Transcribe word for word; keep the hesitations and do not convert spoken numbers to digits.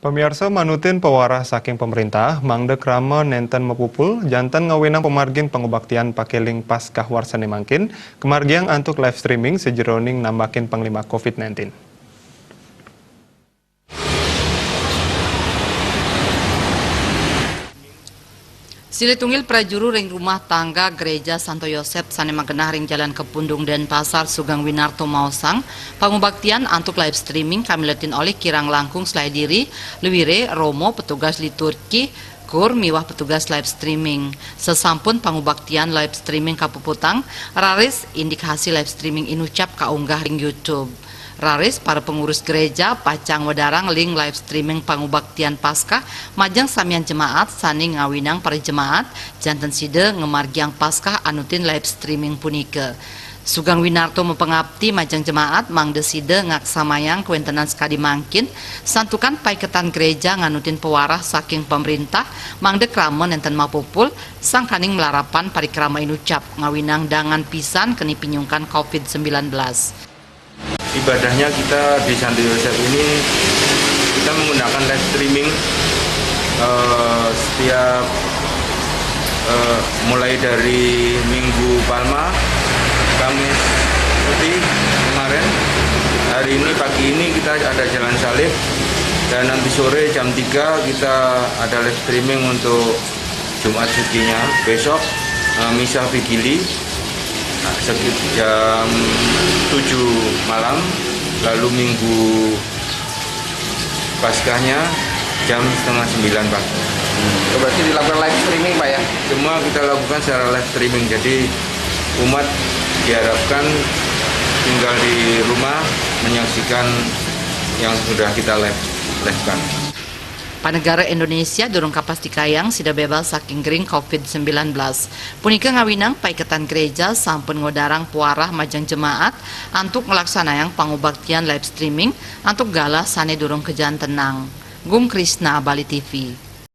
Pamiarsa, manutin pawarah saking pamerintah, mangda krama nenten mapupul, janten ngawinang pamargin pangubaktian pakeling Paskah warsane mangkin, kamargiang antuk live streaming sajeroning nambakin panglima covid nineteen. Silih tunggil prajuru ring rumah tangga Gereja Santo Yosep sane magenah ring Jalan Kepundung, Denpasar, Sugeng Winarto maosang, pangubaktian antuk live streaming kamiletin olih kirang langkung selae diri, luire, romo, petugas liturgi, kur, miwah petugas live streaming. Sasampun pangubaktian live streaming kapuputang, raris indik hasil live streaming inucap kaunggah ring YouTube. Raris para pengurus gereja pacang wedarang link live streaming pangubaktian Paskah majeng samian jemaat sane ngawinang para jemaat janten sida ngamargiang Paskah anutin live streaming punika. Sugeng Winarto mapangapti majeng jemaat mangda sida ngaksamayang kawentenan sakadi mangkin, santukan paiketan gereja nganutin pawarah saking pamrintah mangda krama nenten mapupul, sangkaning malarapan parikrama inucap ngawinang dangan pisan keni pinyungkan covid sembilan belas. Ibadahnya kita di Santo Yosep ini, kita menggunakan live streaming, eh, setiap, eh, mulai dari Minggu Palma, Kamis Putih kemarin, hari ini, pagi ini kita ada Jalan Salib, dan nanti sore jam tiga kita ada live streaming untuk Jumat Sucinya. Besok, eh, Misa Vigili, nah, sekitar jam tujuh malam, lalu Minggu Paskahnya jam setengah sembilan pagi. Berarti dilakukan live streaming, Pak, ya? Semua kita lakukan secara live streaming, jadi umat diharapkan tinggal di rumah menyaksikan yang sudah kita live, live-kan. Panegara Indonesia durung kapastikayang sida bebas saking gering covid sembilan belas. Punika ngawinang paiketan gereja sampun ngodarang pawarah majeng jemaat antuk nglaksanayang pangubaktian live streaming antuk galah sane durung kajantenang. Gung Krisna, Bali T V.